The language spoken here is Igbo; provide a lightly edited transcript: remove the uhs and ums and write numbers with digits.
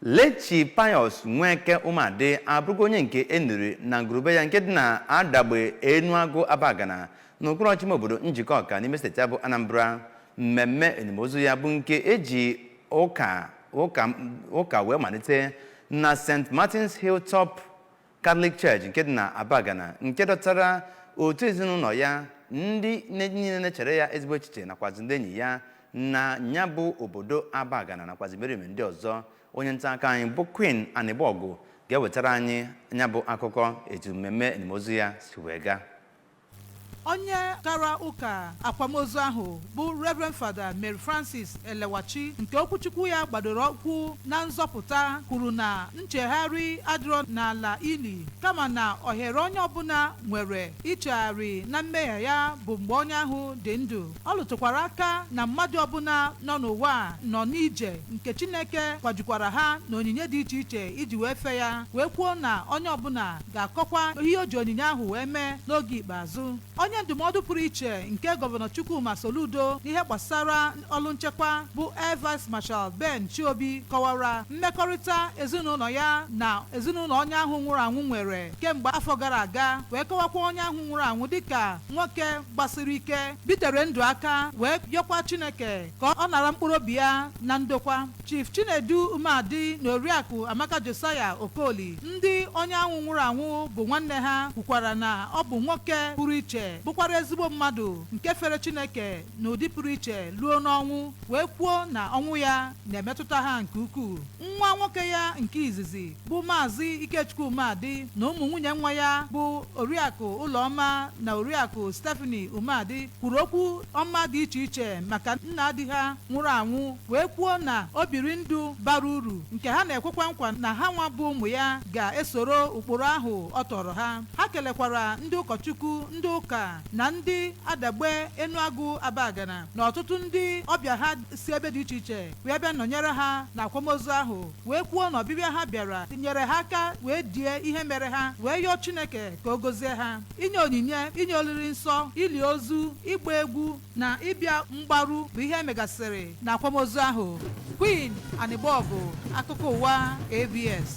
Late Pius Nweke Umeadị abụrụgo onye nke e niri na ngwurube ya nke dị na Adagbe Enuagụ Abagana n'okpuru ọchịchị ime obodo Njikọka n'ime steeti a bụ Anambra. Mmemme enimozu ya bụ nke eji ụka ụka ụka wee malite na St. Martin's Hilltop Catholic Church nke dị na Abagana, nke dọtara otu ezinụlọ ya, ndị niile na-echere ya ezigbo echiche, nakwazi ndị enyi ya na ya bụ obodo Abagana nakwazi imerime ndị ọzọ. Onye nta akụkọ anyị bụ Queen Anịgbọgụ ga-ewetara anyị ya bụ akụkọ etu mmemme enimozu ya si wee gaa. Onye kara ụka akwamozu ahụ bụ Reverend Father Mary Francis Elewachi, nke okwuchukwu ya gbadoro ụkwụ na nzọpụta, kwuru na nchegharị adịrọ n'ala ili, kama na ohere onye ọbụla nwere ichegharị na mmehie ya bụ mgbe onye ahụ dị ndụ. Ọ lụtụkwara aka na mmadụ ọbụla nọ n'ụwa a nọ n'ije nke Chineke kwajukwara ha na onyinye dị iche iche iji wee fee ya, wee kwuo na onye ọbụla ga-akọkwa ihe o ji onyinye ahụ wee mee n'oge ikpeazụ. Onye ndụmọdụ pụrụ iche nke Gọvanọ Chukwuma Soludo n'ihe gbasara ọlụ nchekwa bụ Air Vice Marshal Ben Chiobi kọwara mmekọrịta ezinụlọ ya na ezinụlọ onye ahụ nwụrụ anwụ nwere kemgbe afọ gara aga, wee kọwakwa onye ahụ nwụrụ anwụ dịka nwoke gbasiri ike bitere ndụ aka, wee yọkwa Chineke ka ọ nara mkpụrụ obi ya na ndokwa. Chief Chinedu Umeadị na Oriakụ Amaka Josiah Okoli, ndị onye ahụ nwụrụ anwụ bụ nwanne ha, kwukwara na ọ bụ nwoke pụrụ iche bụkwara ezigbo mmadụ nke fere Chineke n'ụdị pụrụ iche luo n'ọnwụ, wee kwuo na ọnwụ ya na-emetụta ha nke ukwuu. Nwa nwoke ya nke izizi bụ Maazị Ikechukwu Umeadị na ụmụ nwunye nwa ya bụ Oriakụ Ụlọma na Oriakụ Stephanie Umeadị kwuru okwu ọma dị iche iche maka nna di ha nwụrụ anwụ, wee kwuo na o biri ndụ bara uru nke ha na-ekwekwa nkwa na ha nwa bụ ụmụ ya ga-esoro ụkpụrụ ahụ ọ tọrọ ha. Ha kelekwara ndị ụkọchukwu, ndị ụka na ndị Adagbe Enuagụ Abagana na ọtụtụ ndị ọbịa ha si ebe dị iche iche wee bịa nọnyere ha na akwamozu ahụ, wee kwuo na ọbịbịa ha bịara nyere ha aka wee die ihe mere ha, wee yọọ Chineke ka o gozie ha. Inye onyinye, inye oriri nsọ, ili ozu, ịgba egwu na ịbịa mgbaru bụ ihe emegasịrị na akwamozu ahụ. Queen Anịgbọgụ, akụkọ ụwa ABS.